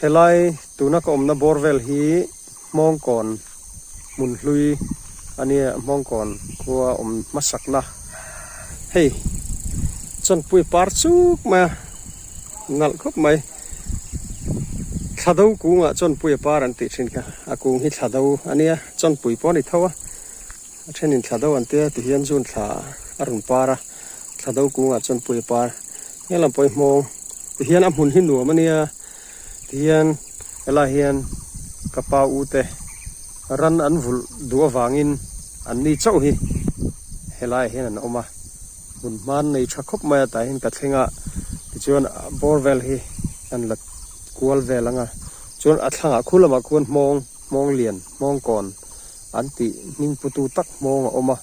Helai tuna ka awmna bawr vel hi Hmawngkawn hmun hlui a nia, Hmawngkawn khua awm hmasakna. Hei chawnpui par chuk mai a, nalh khawp mai. Thlado kungah chawnpui a par an tih thin kha, a kung hi thlado a nia, chawnpui pawh a ni tho a. A thenin thla do an tia tihian June thla a rawn par a, thla do kungah chuan pui a par he lam pawh hi hmawng tihian a hmun hi nuam a nia tihian helai hian ka pa u te ran an vulh duh avangin an ni chauh hi helaiah hian an awm a, hmun hman nei tha khawp mai a tah hian ka thleng a tichuan bawr vel hi an la kual vel ang a chuan a thlangah khu lamah khuan hmawng hmawng lian hmawng kawn. An tih hming putu tak hmawng a awm a,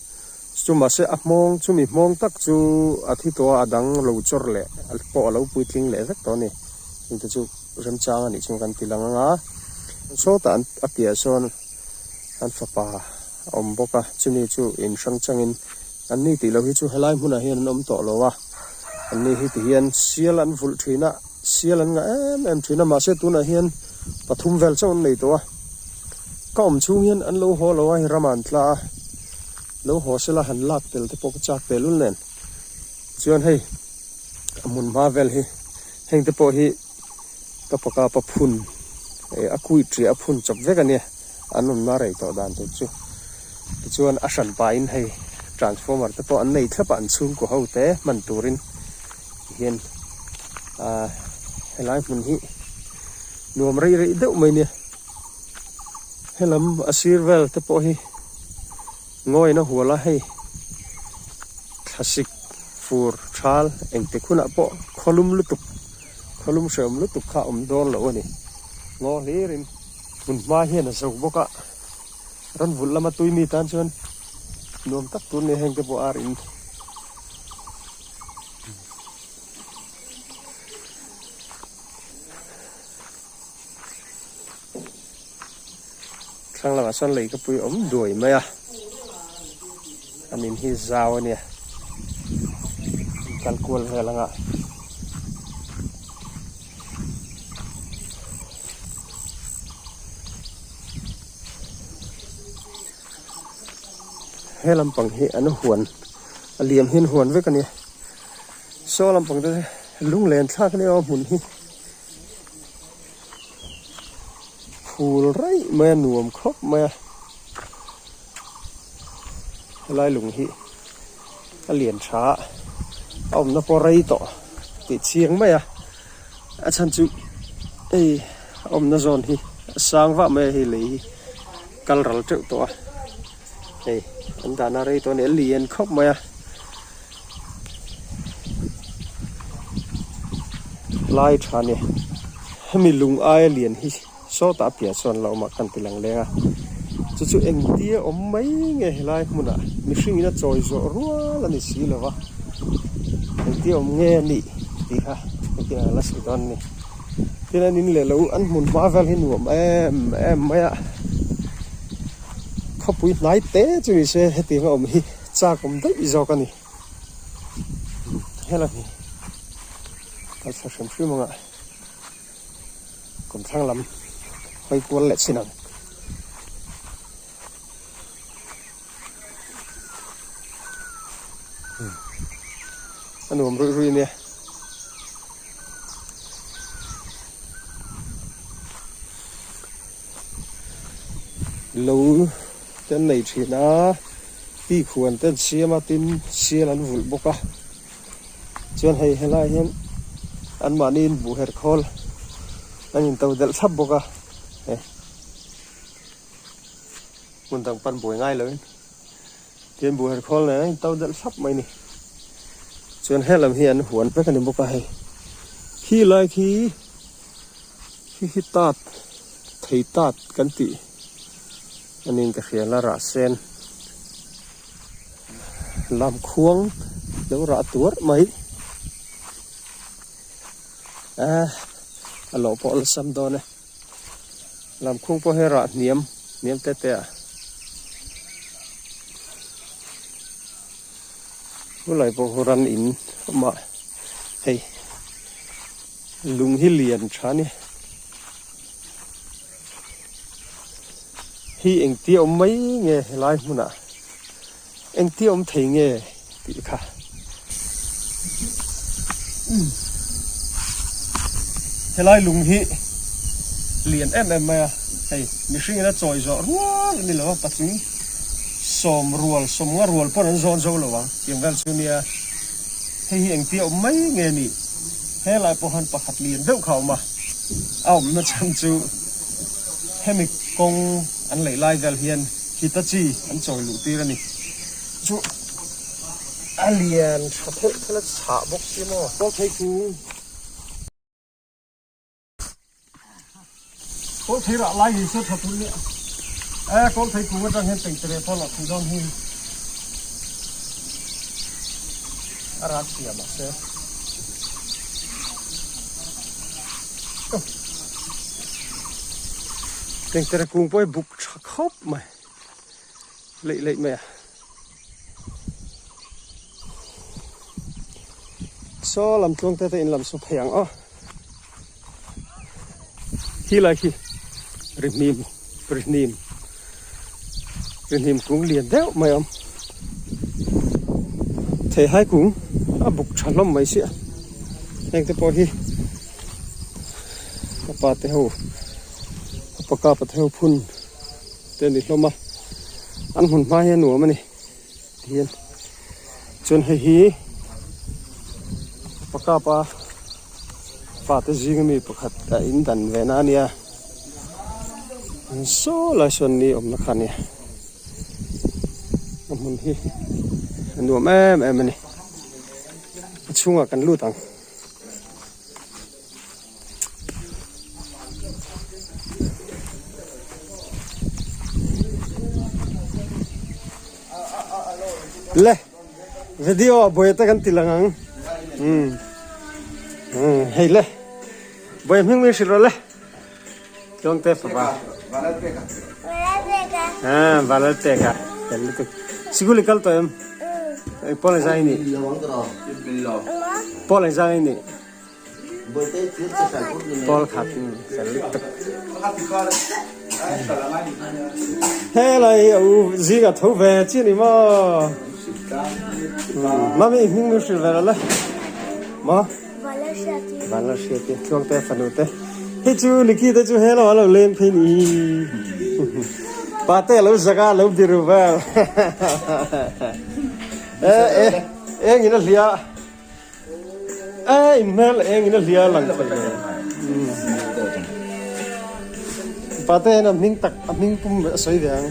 chu mahse a hmawng chumi hmawng tak chu a thi tawh a, a dang lo chawr leh pawh a lo puitling leh vek tawh a ni. Chungte chu remchang a nih chuan kan ti lang ang a, sawtah an a piah sawn an fapa a awm bawk a, chumi chu in hrang changin an ni tih loh hi chu helai hmunah hian an awm tawh lo a, an ni hi tihian sial an vulh thin a, sial an ngah em em thin a, mahse tunah hian pathum vel chauh an nei tawh a. Ka awm chhung hian an lo haw lo a, hei ramah an tla a, lo haw sela han lak tel te pawh ka chak ve lul nen. Chuan hei a hmun hma vel hi heng te pawh hi ka paka pa phun eh a kui ṭiah a phun chawp vek a nia, an awmna rei tawh dan tur chu. Tichuan a hran pahin hei transformer te pawh an nei thlap a, an chhungkaw ho te hman turin tihian ah helai hmun hi nuam rei rei deuh mai nia. Helam a sir vel te pawh hi ngawin a hual a hei thlasik fur thal engtik hunah pawh khawlum lutuk khawlum hrehawm lutuk kha a awm dawn loh a ni ngaw hlirin hmun hma hian a zo bawk a ran vulh lama tui mi tan chuan nuam tak tur a ni heng te pawh ar in. Thlang lamah sawn lei ka pui awm duai mai a, a min hi zau a nia, an kal kual vel ang a. He lampang hi an huan a liam hian huan vek a nia, saw lampang te lunglen thlak a nia aw hmun hi. Phul raih mai a nuam khawp mai a helai lung hi a lian tha a a awmna pawh rei tawh tih chiang mai a a chhan chu hei a awmna zawn hi a sang vah mai a hei lei hi kal ral teuh tawh a hei an dahna rei tawh a ni a lian khawp mai a. Lai tha ni hemi lung aia lian hi sawtah a piah chuan la awm a kan ti lang leng a chu chu engtia awm mai nge helai hmunah mihring in a chawi zawh rual a ni si lo va engtia awm nge a nih tih kha engtin an la sawi dawn a ni tin an in leh lo an hmun hma vel hi nuam em em mai a khawpui hnai te chu ni se hetiang a awm hi. Chak awm daih zawk a ni. Hela hi kal thla hrim hrim anga kawmthlang lam hawi kual leh chin ang. A nuam ruih ruih nia. Lo te an nei thin a ti khuan te an siam a tin sial an vulh bawk a chuan hei helaiah hian anmahni in buh her khawl an in to delh thlap bawk a hei hmun dang pan buai ngai lo in tin buh her khawl nen a in to delh thlap mai a ni chuan helam hi an huan vek a ni bawk a hei khi lai khi. Hi hi tat thei tat kan tih a niin ka hria la rah sen lam khuang lo rah tuar mai a a lawh pawh a la sam dawn e lam khuang pawh hi a rah hniam hniam te te ah khulai pawh khu ran in awm a hei. Lung hi lian tha a ni. Hi engtia awm mai nge helai hmunah engtia awm thei nge tih kha. Helai lung hi lian em em mai a, hei mihring in a chawi zawh rual a ni lo a, patling sawm rual sawm nga rual pawn an zawn zo lo ang tiang vel chu nia. Hei hi engtia awm mai nge nih helai pawh han pakhat lian deuh kha a awm a, a awmna chhan chu hemi kawng an leih lai vel hian Hitachi an chawi luh tir a ni. Chu a lian tha thelh thelh a chhah bawk si maw? Kawlthei kung. Kawlthei rah lai hi se tha tur nia. E kawlthei kung atang hian tengtere pawh lah thei dawn hi a rat sia mahse. Tengtere kung pawh hi buk tha khawp mai leih leih mai a. Saw lam tluang te te in lam saw phei ang aw. Khi lai khi rihnim rihnim rihnim kung lian deuh mai a awm. Theihai kung a buk tha hlawm mai sia heng te pawh hi ka pa te ho ka pa kapa te ho phun te a ni hlawm a an hmun hma hi a nuam a ni tihian chuan hei hi pa kapa fate zing ami pakhat a in dan ve na ania saw lai sawn ni awmna kha ania a hmun hi a nuam em em a ni a chhungah kan lut ang. Le video ah buai te kan ti lang ang um um hei le buai hming mi hrilh rawh le tlawng te fapa ah valal peka tel lutuk sikul i kal tawh em pawl ang zang i nih pawl ang zang i nih Pawl khat fel lutuk. Helai a u zing a tho ve chi ni maw? Mami hming min hrilh ve lo le. Maw? Vanlalhriati Tluangte fanu te. Hei chu Niki te chu hello a lo leng phei ni. Pate a lo zak a lo biru vel. E e engin a hliah. E in hmel eng in a hlia lang thei ve. Pate hian a hming tak a hming pum a sawi ve ang.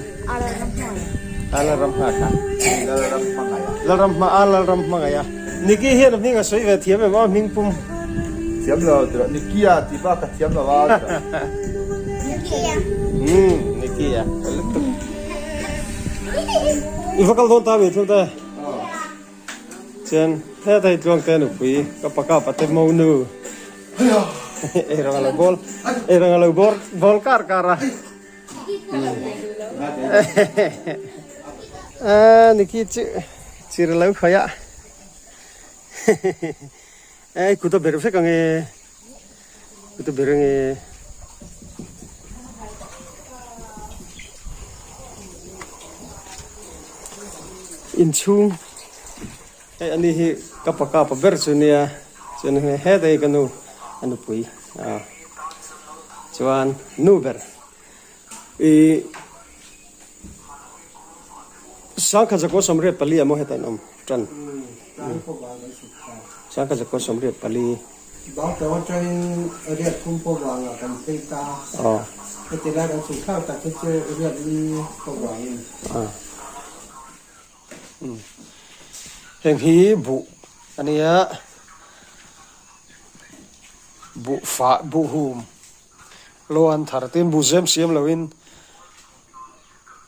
A Lalram hma kha. Lalram hma a Lalram hmangaih a. Niki hian a hming a sawi ve thiam em a hming pum. Thiam lo tira Nikia tih bak ka thiam lo a. Nikia. Um Nikia. I va kal dawn ta mi thung te. Chuan heta hi Tluangte nupui ka pa kap a te mo nu ei rang a lo bawl ei rang a lo bawr bawl kar kar a a niki chu chir lo khawi a ei kut a ber vek ang e kut a ber ang e. Inchhung hei ani hi ka pa kapa ber chu nia chuan hei heta hi ka nu a nupui a chuan nu ber ih sangkhat zakua 84 ah maw heta an awm tan sangkhat zakua 84. Bangtawng atangin riat thum pawh vangah kan phei ta. Heti lai kan chhuk thlak tak hi chu riat li pawh vangin. Heng hi buh a nia, buh fah buh hum lo an thar tin buh zem siam loin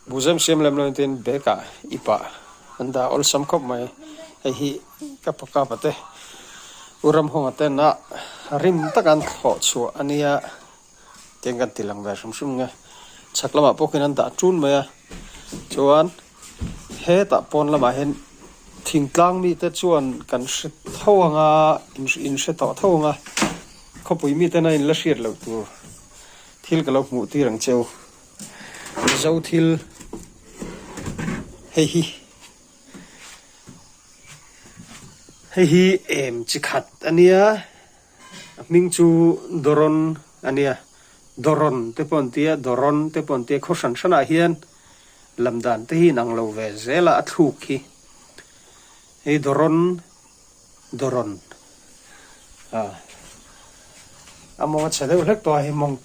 buh zem siam lem loin tin bag ah ip ah an dah awlsam khawp mai hei hi ka pa kapa te u Ramhawnga ten a rim taka an thlawh chhuah a nia tiang kan ti lang ve hrim hrim nge chhak lamah pawh khian an dah ṭun mai a chuan hetah pawn lamah hian thingtlang mite chuan kan hre tho ang a in hre tawh tho ang a khawpui mite na in la hriat loh tur thil ka lo hmuh tir ang che u. Mizo thil hei hi hei hi em chi khat a nia a hming chu Doron a nia Doron te pawh an tia Doron te pawh an tia khaw hran hranah hian lam dan te hi inang lo ve zel a a thluk hi hei Doron Doron a a mawng a chhe deuh hlek tawh a hei mawng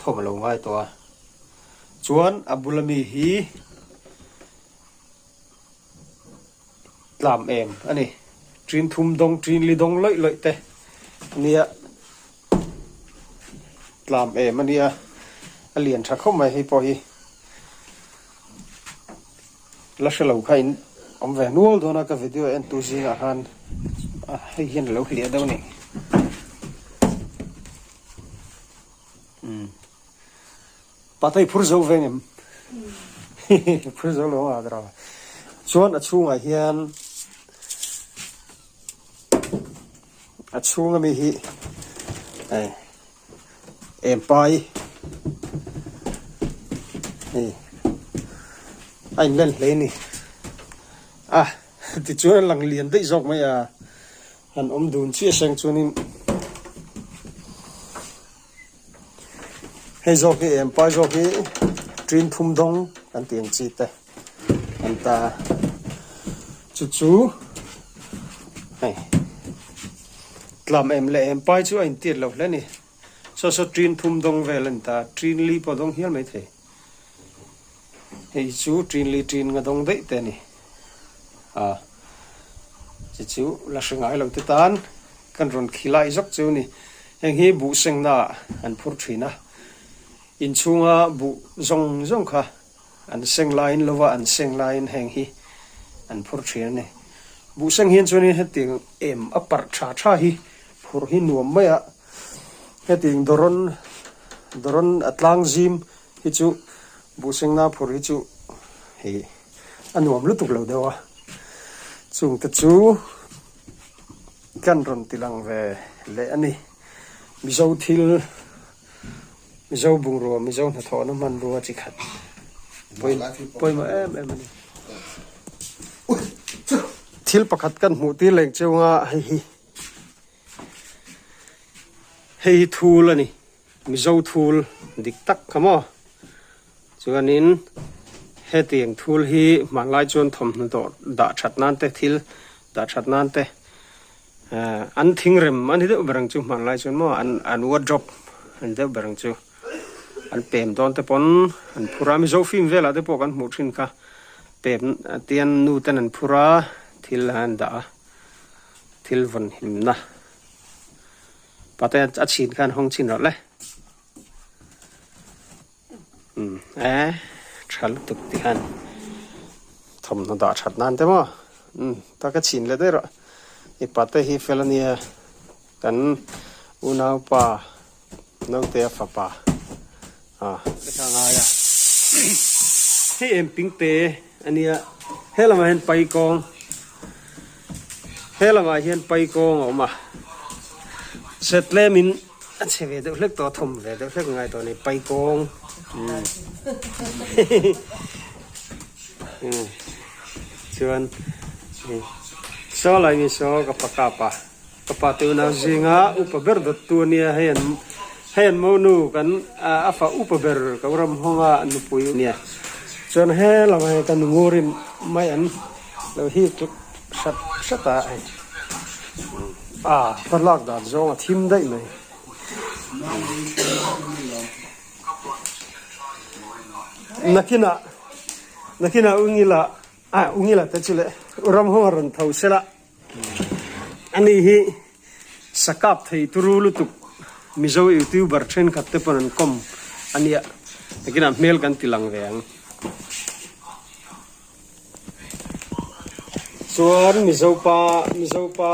Thawm a lo ngai tawh a, chuan a bula mi hi tlam em a ni. Ṭin thum dawng, ṭin li dawng lawih lawih te a nia, tlam em a nia, a lian ṭha khawp mai hei pawh hi. La hre lo kha in awm ve nual dawn a ka video en tu zingah khan hei hian a lo hliah deuh a ni. Pata i phur zo veng em? Phur zo lo a dra. Chuan a chhungah hian a chhung ami hi hei em pai hei a inlen hle a ni. A tichuan a lang lian daih zawk mai a han awm dun chiah seng chuanin Hei zawk hi empai zawk hi ṭin thum dawng kan tih ang chi te an ta a, chu chu hei tlam em leh empai chu a intiat lo hle a ni, saw saw ṭin thum dawng vel a ni ta a, ṭin li pawh a dawng hial maithei, hei chu ṭin li ṭin nga dawng daih te a ni a, chu chu la hre ngai lo te tan. Kan rawn khilai zawk chu ni. Heng hi buh sengna ah an phur thin a, inchhunga buh zawng zawng kha an seng laiin lova an seng laiin heng hi an phur thin a ni. Buh seng hian chuanin hetiang em a parh tha tha hi phurh hi nuam mai a, hetiang dawrawn dawrawn a tlang zim hi chu buh sengna phurh hi chu hei a nuam lutuk lo deuh a, chungte chu. Kan rawn ti lang ve leh a ni. Mizo thil, Mizo bungrua, Mizo hnathawhna hmanrua chi khat pawimawh em em a ni. Thil pakhat kan hmuh tir leng chunga hei hi hei hi thul a ni. Mizo thul dik tak kha maw? Chuanin hetiang thul hi hmanlai chuan thawmhnaw dawr dah that nan te thil dah that nan te an thingrem a ni deuh ber ang chu hmanlai chuan maw an an wardrobe a ni deuh ber ang chu an pem dawn te pawn an phur a Mizo film velah te pawh kan hmuh thin kha pem tian nu ten an phur a thil an dah a thil vawn himna pate a chhin khan hawng chhin rawh le. Umm e tha lutuk ti hian thawmhnaw dah that nan te maw umm ta ka chhin leh daih rawh i pate hi fel ania kan unaupa naute a fapa ah ka ngai a hei em ping te ania he lamah hian paikawng he lamah hian paikawng a awm a set tlemin A chhe ve deuh hlek tawh a thawm ve deuh hlek ngai tawh a ni paikawng umm chuan saw lai mi saw ka pa kap a ka pa te unau zinga upa ber dawt tu ania hei an hei an monu kan a fa upa ber ka ram hawnga nupui ania chuan he lamah hian ka nu ngurin mai an lo hik hrat hrat a hei. A ka lak dan zawng a thim daih mai. Nakinah nakinah ungila a ungila te chu leh ram hawng a rawn tho sela ani hi sakap thei turu lutuk Mizo youtuber thenkhat te pawn an kawm ania nakinah hmel kan ti lang ve ang. Chuan Mizopa Mizopa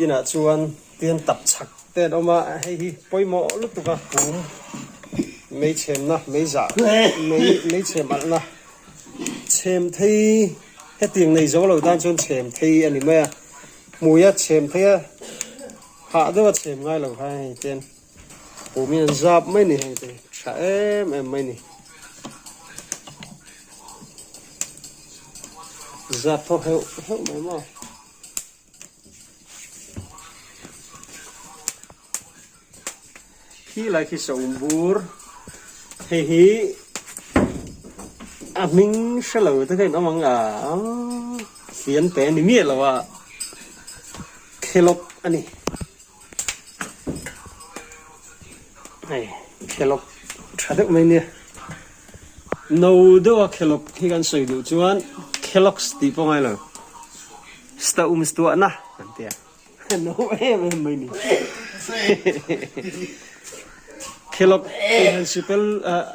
inah chuan tian tap chhak te an awm a hei hi pawimawh lutuk a pum mei chhemna mei zah mei mei chhem alhna chhem thei hetiang nei zo lo tan chuan chhem thei a ni mai a hmui a chhem thei a hah deuh a chhem ngai lo kha hei tian pum hi an zap mai a ni heng te tha em em mai a ni. Zat thaw heuh heuh mai maw. Khi lai khi saum bur hei hi a hming hre lo te kha in awm ang a fian te ni miah lo a khelawk a ni hei khelawk tha deuh mai nia no deuh a khelawk hi kan sawi duh chuan khelawks tih pawh ngai lo staum stuahna an ti a. No em em mai ni. Khelok han sipel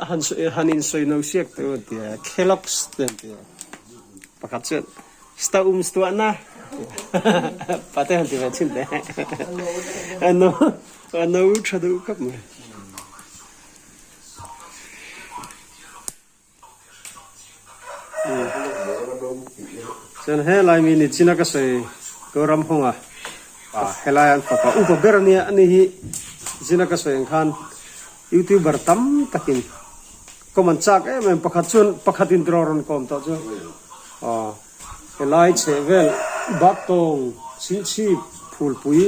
han han in sawi no siak te an tia Kheloks te an tia. Pakhat chuan sta um stuah na pate han ti ve thin te. No no tha duh khawp mai. Chuan helai mi nichina ka sawi Goram hawnga helai an fapa upa ber ania ani hi zina ka sawi ang khan youtuber tam takin kawm an chak em em pakhat chuan pakhat in tiraw rawn kawm tawh chu aw helai chheh vel Baktawng Chhilchhip Phulpui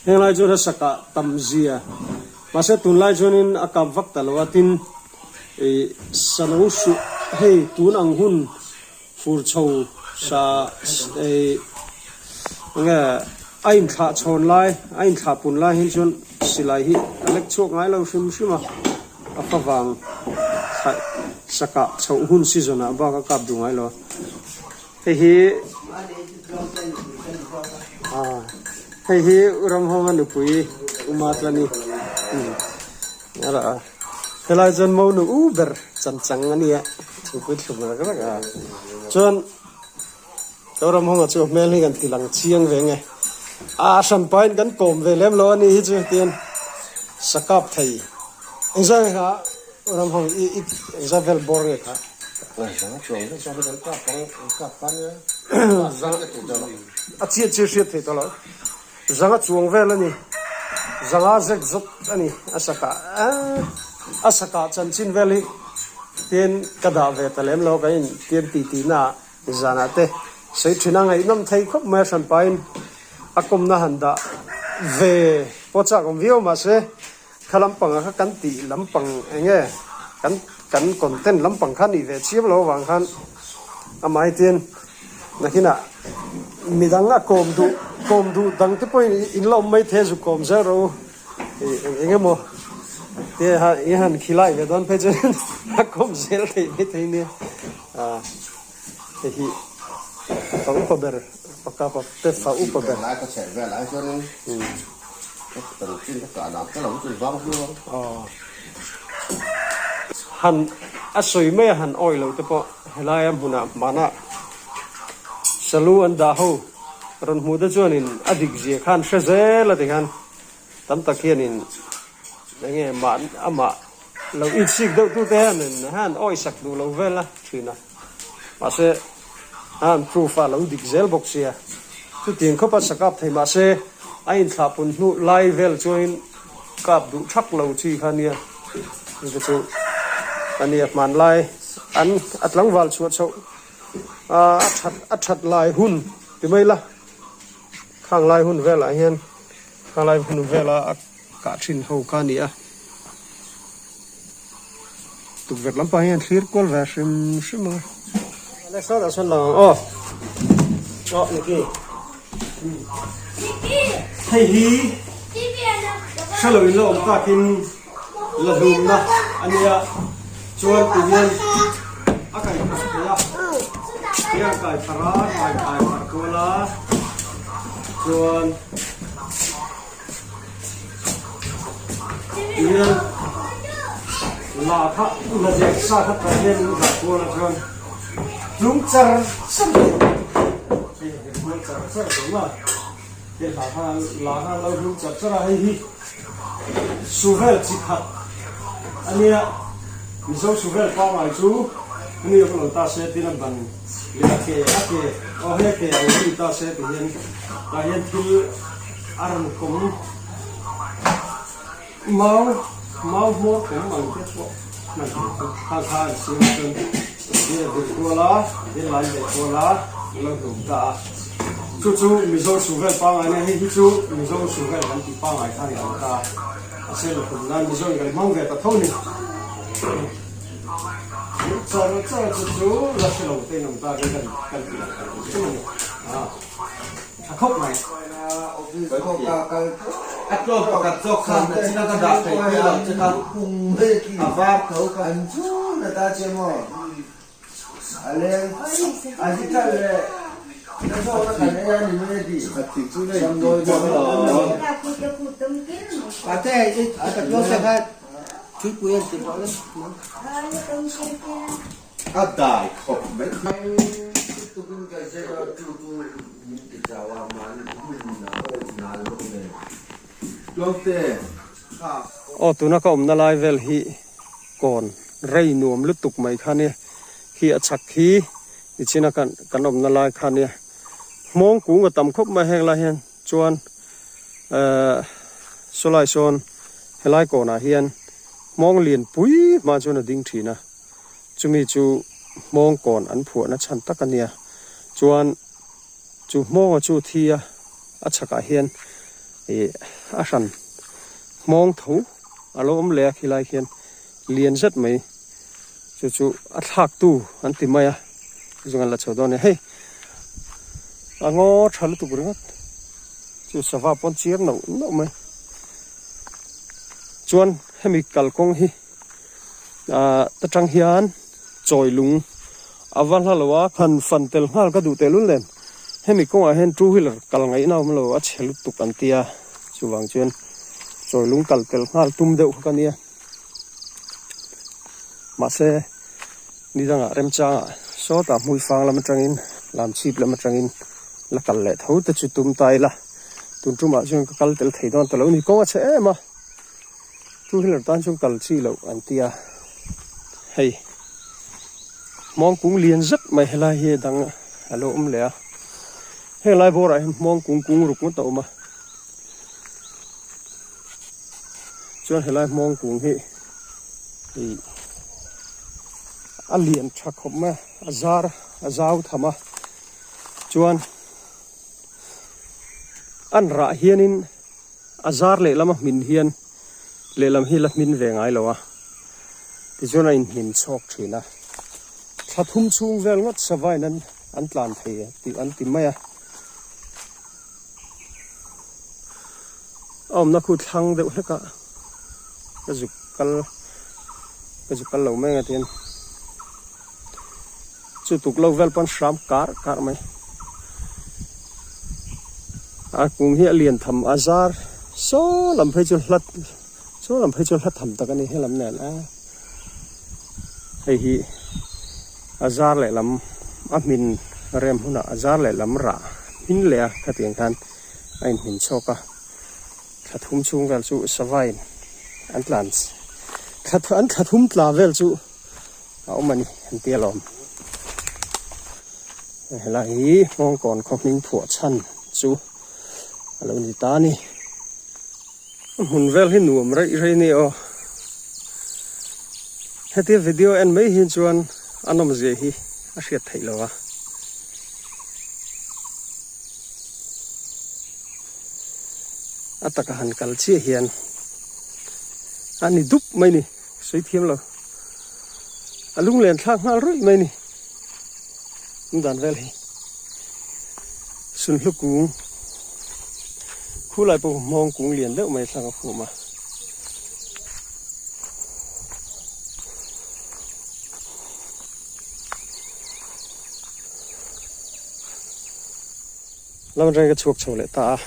henglai chuan a sakah tam zia mahse tunlai chuanin a kap vak ta lo a tin. Ih sano hruh hei tun ang hun fur chho sa ih enge a inthlah chhawn lai a inthlah pun lai hi chuan silai hi a lek chhuak ngai lo hrim hrim a a favang thlaih sakah chhoh hun season ah bak a kap duh ngai lo a hei hi ah hei hi Ramhawnga nupui Uma Tlani a. Helai chuan mo nu u ber chan chang a nia thingpui thlum rak rak a chuan Zoram hawnga chu hmel hi kan ti lang chiang ve nge a hran pahin kan kawm ve lem lo a ni hi chu tian sakap thei engzah nge kha ram hawng i i engzah vel bawr nge kha a chiah chiah hriat thei tawh lo. Zanga chuang vel a ni. Zanga zek zawk a ni a sakah a sakah chanchin vel hi tian ka dah ve ta lem lo ka in tian ti ti na ah zanah te sawi thin a ngaihnawm thei khawp mai a hran pahin a kawmna han dah ve pawh chak awm viau mahse kha lampang ah kha kan tih lampang eng nge kan kan content lampang kha nih ve chiam lo avang khan amah hi tian Nakinah midang a kawm duh kawm duh dang te pawhin in la awm mai thei a zuk kawm zel rawh u ih eng eng emaw te ha i han khilai ve dawn phei chuan a kawm zel theih mai thei nia ah hei hi fa upa ber fa ka te fa upa ber. Lai ka chheh vel ai chuanin ka tan chin ka kah dan te lo chu vang viau ang. Aw han a sawi mai a han awih loh te pawh. Helaia hmunah hmanah salu an dah ho rawn hmuh te chuanin a dik zia khan hre zel a ti khan tam tak hianin enge mah amah lo itsik deuh tute hianin han awisak duh lo vel a thin a mahse han proof a lo dik zel bawk sia chutiang khawp a sakap thei mahse a inthlah pun hnu lai vel chuanin kap duh thak lo chi kha nia chu chu a nia hmanlai an a tlangval chhuah chhoh a that a that lai hun ti mai la khang lai hun velah hian khang lai hun vela a kah thin ho kha a ni a tukverh lampang hian thlir kual ve hrim hrim ang a. Sawtah sawn lang ang aw aw Niki hei hi hrelo in la awm takin la hlumna a nia chuan ti hian a kai phar thei a hei a kai phar a kai kai phar kual a chuan ti hian la kha la zek sa kha tah hian in dah kual a chuan tlung char char thei hei a kual char char thei ma hei la kha la kha lo hlum char char a hei hi suvel chi khat a nia mizo suvel pangngai chu ani awm lo ta se tin a ban leh a ke a ke aw hei a ke ang hi ni ta se ti hian tah hian thil a rawn kawm mau mau hmawr kawm ang te pawh hman theih chu kha kha an siam chuan bial vir kual a bial lai leh kual a. An lo hlum ta a. Chu chu Mizo suhvel pangngai nia, hei hi chu Mizo suhvel kan tih pangngai kha a ni lo ta a. A se la hlum nan Mizo in kan hmang ve ta tho ni. Char char chu chu la hre lo te in awm ta hian kan kan tih ang kan ti a ni. Tha khawp mai. A tlawm pakhat zawk khan a china ka dah theih pui lo che kha a var tho kha. An chu na ta che maw? A leng a zi tha le na zawk na kan ei a ni mai a ti. Pate i ka tlawm te kha thingpui an ti tawh le. A dai khawp mai. Tukin ka zir a tu tu min ti chau a mahni hmun a aw nal bawk nen. Tluangte. Aw tuna ka awmna lai vel hi kawn rei nuam lutuk mai kha nia khi a chhak hi nichina kan kan awmna lai kha nia hmawng kung a tam khawp mai heng lai hian chuan ehh sawlai sawn helai kawnah hian hmawng lian pui hma chuan a ding thin a chumi chu hmawng kawn an phuahna chhan tak a nia chuan chu hmawnga chu thi a a chhakah hian ih a hran hmawng tho a lo awm leh a khilai khian lian zet mai chu chu a thlak tu an ti mai a zung an la chho dawn a ni hei a ngaw tha lutuk ringawt chu sava pawn chiar nauh nauh mai chuan hemi kalkawng hi ah ta tang hian chawi lung a va hla lo a han fan tel nghal ka duh tehlul nen hemi kawngah hian two wheeler kal ngaihna a awm lo a chhe lutuk an tia chuvang chuan chawi lung kal tel nghal tum deuh kha ka nia mahse ni dangah remchangah sawtah hmuifang lam atangin lamchhip lam atangin la kal leh tho te chu tum ta ila tun tumah chuan ka kal tel thei dawn ta lo ni kawng a chhe em a. Two wheeler tan chuan kal chi loh an ti a, hei hmawng kung lian zet mai helai hi a dang a lo awm leh a, heng lai bawrah hian hmawng kung kung ruk ngawt a awm a, chuan helai hmawng kung hi ih a lian tha khawp mai a, a zar a zau tham a, chuan an rah hianin. A zar lehlam a hmin hian lehlam hi la hmin ve ngai lo a, tichuan a inhmin chhawk thin a, thla thum chhung vel ngawt savain an an tlan thei tih an ti mai a. A awmna khu thlang deuh hlek a, ka zuk kal ka zuk kal lo mai ang a tihian chu tuk lo vel pawn hram kar kar mai. A kung hi a lian tham a zar saw lam phei chu hlat saw lam phei chu hla tham tak a ni helam nen a hei hi a zar lehlam a hmin rem hunah a zar lehlam rah hmin leh a khatiang khan a inhmin chhawk a thla thum chhung vel chu savain an tlan thla an thla thum tla vel chu a awm a ni an ti alawm. Helai hi Hmawngkawn khaw hming phuah chhan chu a lo ni ta a ni. A hmun vel hi nuam reih reih a ni aw. Hetia video en mai hi chuan a nawmzia hi a hriat theih lo a. A taka han kal chiah hian a ni dup mai ni. Sawi thiam lo. A lunglen thlak nghal ruih mai ni. An dan vel hi. Sunhlu kung. Khulai pawh hmawng kung lian deuh mai thlak a khum a. Lam atangin ka chhuak chho leh ta a.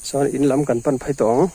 Chuan in lam kan pan phei tawh ang.